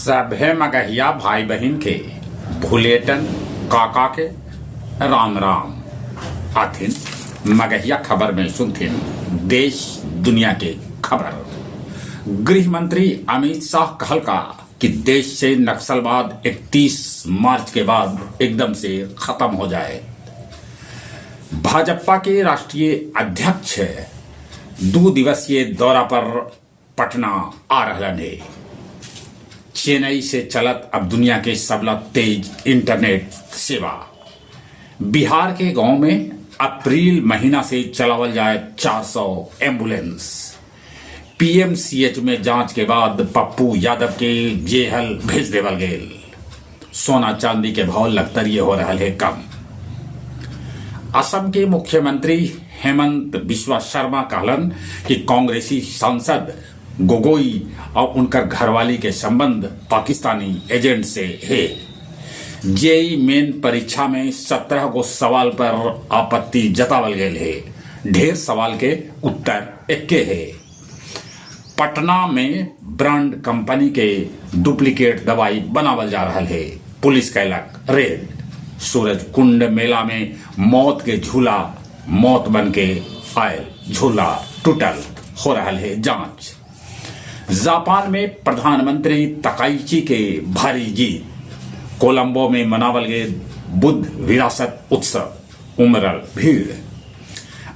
सभे मगहिया भाई बहिन के भुलेटन काका के राम राम। आथिन मगहिया खबर में सुनथिन देश दुनिया के खबर। गृह मंत्री अमित शाह कहलका कि देश से नक्सलवाद 31 मार्च के बाद एकदम से खत्म हो जाए। भाजपा के राष्ट्रीय अध्यक्ष 2 दिवसीय दौरा पर पटना आ रहलन हे। चेन्नई से चलत अब दुनिया के सबला तेज इंटरनेट सेवा। बिहार के गांव में अप्रैल महीना से चलावल जाए 400 एम्बुलेंस। पीएमसीएच में जांच के बाद पप्पू यादव के जेहल भेज देवल गेल। सोना चांदी के भाव लगतरिये हो रहा है कम। असम के मुख्यमंत्री हेमंत बिस्वा शर्मा कहलन कि कांग्रेसी सांसद गोगोई और उनकर घरवाली के संबंध पाकिस्तानी एजेंट से है। जेई मेन परीक्षा में 17 गो सवाल पर आपत्ति जतावल गेल है। ढेर सवाल के उत्तर एक्के है। पटना में ब्रांड कंपनी के डुप्लीकेट दवाई बनावल जा रहा है। पुलिस कैलक रेड। सूरज कुंड मेला में मौत के झूला मौत बन के आयल, झूला टूटल, हो रहा है जांच। जापान में प्रधानमंत्री तकाइची के भारी जीत। कोलंबो में मनावल गए बुद्ध विरासत उत्सव, उमड़ल भीड़।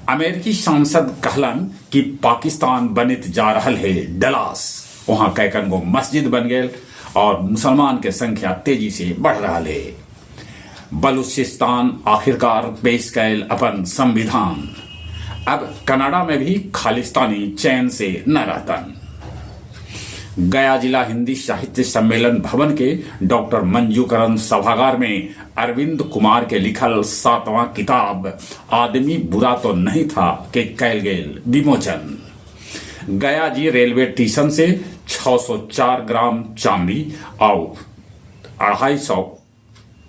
अमेरिकी सांसद कहलन कि पाकिस्तान बनित जा रहा है डलास। वहां कैकन गो मस्जिद बन गए और मुसलमान के संख्या तेजी से बढ़ रहा है। बलूचिस्तान आखिरकार पेश कैल अपन संविधान। अब कनाडा में भी खालिस्तानी चैन से न रहतन। गया जिला हिंदी साहित्य सम्मेलन भवन के डॉक्टर मंजूकरण सभागार में अरविंद कुमार के लिखल 7वां किताब आदमी बुरा तो नहीं था के कैल गेल विमोचन। गया जी रेलवे स्टेशन से 604 ग्राम चांदी और 250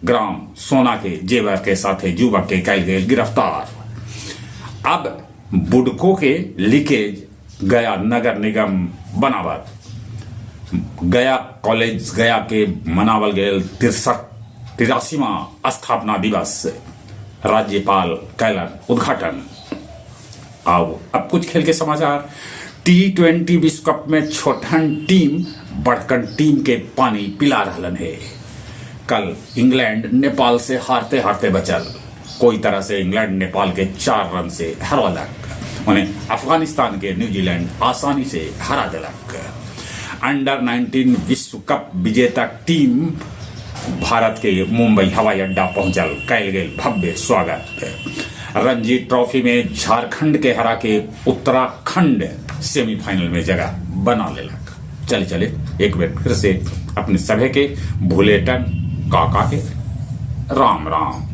ग्राम सोना के जेवर के साथ युवक के कैल गेल गिरफ्तार। अब बुडको के लीकेज गया नगर निगम बनावत। गया कॉलेज गया के मनावल गेल 83वां स्थापना दिवस। राज्यपाल कैलन उद्घाटन। आओ अब कुछ खेल के समाचार। T20 विश्व कप में छोटहन टीम बड़कन टीम के पानी पिला रहलन है। कल इंग्लैंड नेपाल से हारते हारते बचल। कोई तरह से इंग्लैंड नेपाल के 4 रन से हरवलक। उन्हें अफगानिस्तान के न्यूजीलैंड आसानी से हरा दिलक। अंडर 19 विश्व कप विजेता टीम भारत के मुंबई हवाई अड्डा पहुंचल, कैल गेल भव्य स्वागत। रणजी ट्रॉफी में झारखंड के हरा के उत्तराखंड सेमीफाइनल में जगह बना लेलक। चले चले एक बार फिर से अपने सभे के भुलेटन काका के राम राम।